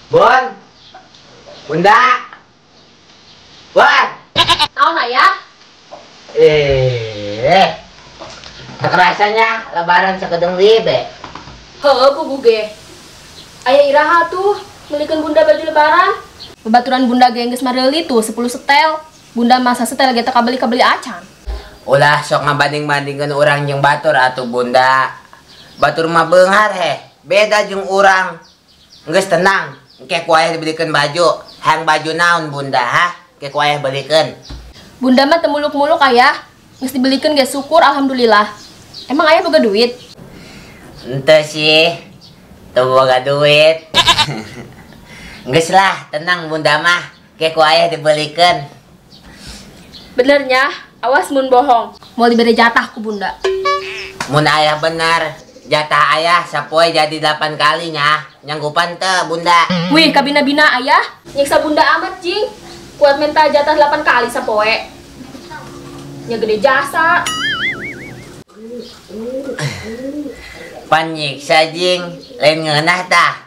Bun, Bunda, Bun. Tahu nggak ya? Terasanya lebaran sekedeng libe. Heuh, puguh ge. Aya iraha tuh melikeun Bunda baju lebaran. Babaturan Bunda ge geus mareuli tuh 10 setel. Bunda masa setel ge teu kabeli-kabeli acan. Ulah sok ngabanding-bandingkeun urang jeung batur atuh Bunda. Batur mah beunghar heh, beda jeung urang. Geus tenang. Engke ku ayah dibelikeun baju, hayang baju naon Bunda ha? Engke ku ayah belikeun. Bunda mah teu muluk-muluk ayah, geus dibelikeun ge syukur alhamdulillah. Emang ayah boga duit? Henteu sih, teu boga duit. Geus lah, tenang Bunda mah, engke ku ayah dibelikeun. Benernya, awas mun bohong, mau diberi jatah ku Bunda. Mun ayah bener, jatah ayah sapoe jadi 8 kalinya, nyanggupan teu Bunda. Wih, kabina-bina ayah, nyiksa Bunda amat jing. Kuat minta jatah 8 kali sapoe. Nya gede jasa. Pan nyiksa jing, lain ngeunah tah.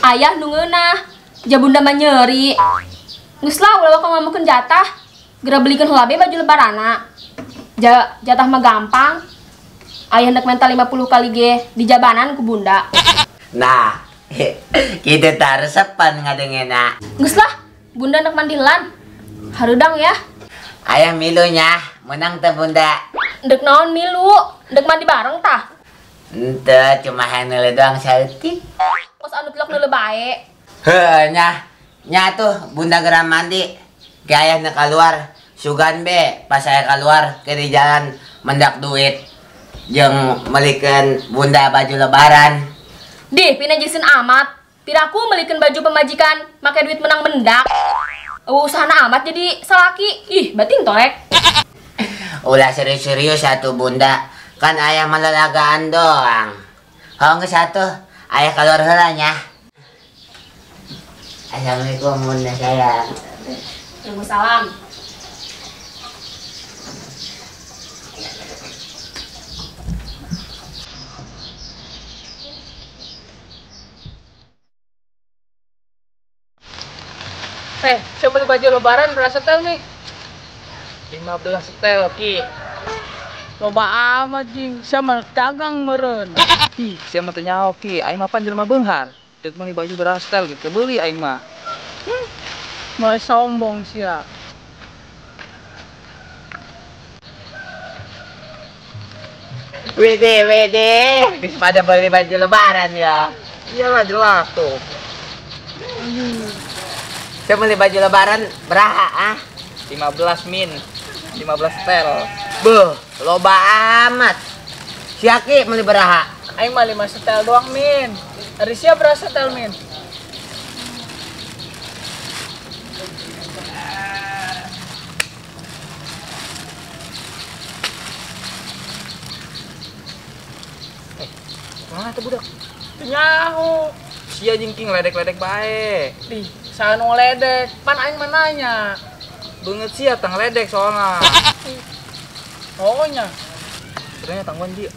Ayah nu ngeunah, ja Bunda mah nyeri. Geus lah ulah waka ngamukeun jatah. Geura belikeun heula be baju lebarana. Jatah mah gampang. Ayah hendak minta 50 kali ge dijabanan ku Bunda. Nah, kitu tah resepan ngadengena. Geus lah, Bunda hendak mandi lan. Harudang ya. Ayah milunya, menang teh Bunda. Ndek naon milu? Ndek mandi bareng tah? Henteu, cuma hayang neuleuh doang saeutik. Kos anu tilok neuleuh bae. Heuh nya. Nya tuh Bunda geura mandi. Ke ayah nek keluar, sugan be pas saya keluar ke di jalan mendak duit. Jeung melikeun Bunda baju lebaran. Dih, pinajisin amat. Piraku melikeun baju pemajikan make duit menang mendak. Usahana amat jadi salaki. Ih, bating torek. Ulah serius-serius satu Bunda. Kan ayah malalagaan doang. Hong geus atuh, ayah keluar heula nya. Assalamualaikum Bunda sayang. Waalaikumsalam. Saya beli baju lebaran berapa setel nih? 15 setel, Ki. Loba amat jing, saya mah dagang meureun. Ih, saya mah teu nyaho, Ki. Aing mah pan jelema beunghar. Deuk meuli baju berapa setel gitu, beli aing mah. Mah sombong sia. Wede, wede, geus pada beli baju lebaran ya. Iyalah jelas tuh. Saya beli baju lebaran beraha ah? 15 min, 15 setel. Beuh, loba amat. Si Aki beli beraha? Aing mah 5 setel doang min. Ari sia berapa setel min? Mana tuh budak? Nyaho. Sia jingking ledek-ledek bae. Dih, saha nu ledek? Pan aing mah nanya. Beungeut sia tang ledek soalna. Oh nya. Sebenarnya tangguan dia.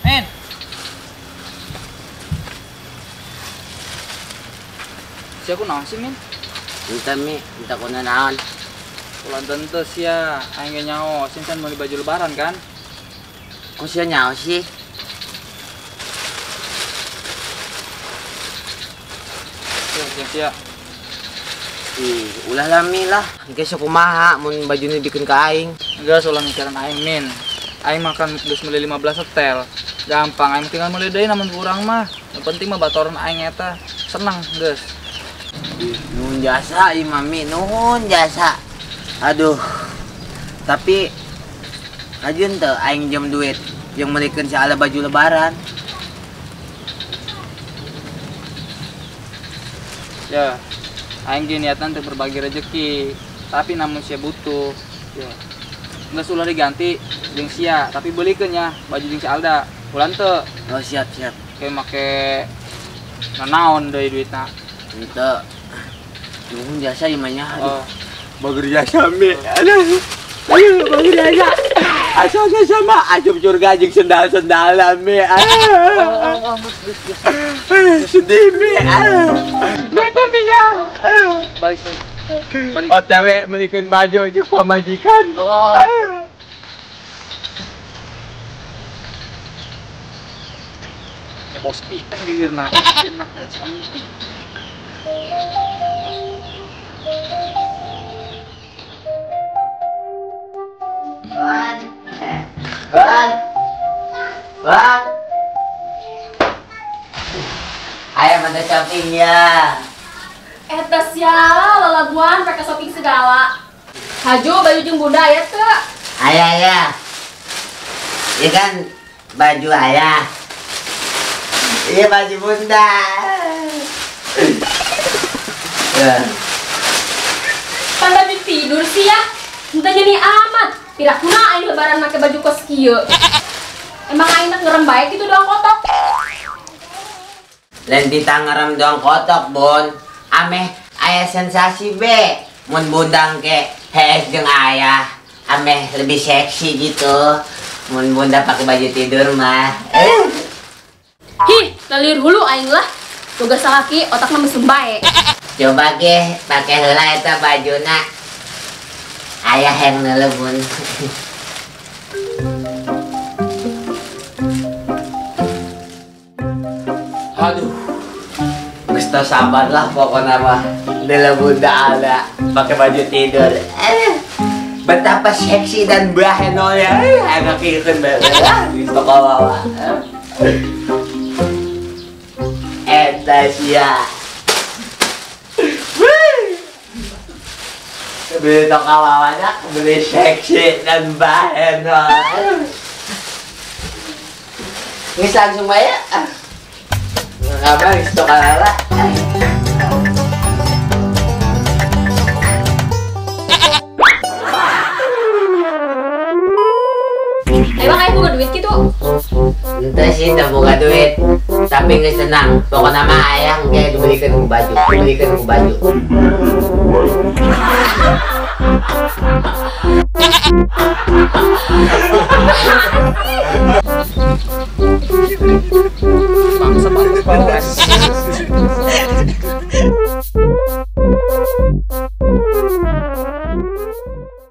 Men. Sia ku naon sih, Min? Entah Mi, entah ku naon. Ulah tente sia, aing ge nyaho, sing can meuli baju lebaran kan? Kok sia nyaho sih? Sia, sia. Ih, ulah lah Mi lah. Engke sok kumaha mun bajuna dibikeun ka aing. Geus ulah mikiran aing, Min. Aing makan geus meuli 15 setel. Gampang aing tinggal meuli deui namun kurang mah. Yang penting mah batoran aing eta senang geus. Ih, nuhun jasa ieu mami, nuhun jasa. Aduh. Tapi kajeun teu aing jam duit jeung meulikeun si ala baju lebaran. Ya, aing ge niatan teu berbagi rezeki, tapi namun sia butuh. Ya. Geus ulah diganti jeung sia, tapi belikeun nya baju jeung si Alda. Ulah teu. Oh, siap, siap. Kayak make nanaon deui duitna. Henteu. Nuhun jasa ieu mah nya. Oh. Bager jasa mi. Aduh. Aduh, bager jasa. Asalnya sama asup surga jeung sendal-sendal mi. Oh, geus. Sedih mi. Kenapa mi ya? Balik. Balik. OTW melikeun baju jeung pamajikan. Oh. Bos ikan gigirna. Wan. Wan. Ayo mana shoppingnya? Eta sia lalaguan pakai shopping segala. Haju baju jeung bunda aya teu? Aya aya. Ieu kan baju ayah. Iya baju bunda. Pan baju tidur sih ya. Entah jadi amat. Pirakuna aing lebaran make baju kos kieu. Emang aing ngerem baik gitu doang kotok. Lain tita ngerem doang kotok, Bun. Ameh aya sensasi be. Mun bundang ke hees jeung ayah. Ameh lebih seksi gitu. Mun bunda pakai baju tidur mah. Hi, lalir hulu aing lah. Tugas salaki otakna mesum bae. Coba ge pake heula eta bajuna. Ayah yang neuleuh bun. Aduh. Geus teu sabar lah pokona mah. Neuleuh bunda ada pakai baju tidur. Betapa seksi dan bahenolnya. Enak ieu bae. Di toko wawa. Eta sia. Beli toko wawana, beli seksi dan bahenol. Ini langsung aja. Ngapain di toko wawa? Emang aing boga duit gitu? Entah sih, tak boga duit. Tapi nggak senang. Pokoknya mah ayah nggak dibelikan ku baju, dibelikan ku baju.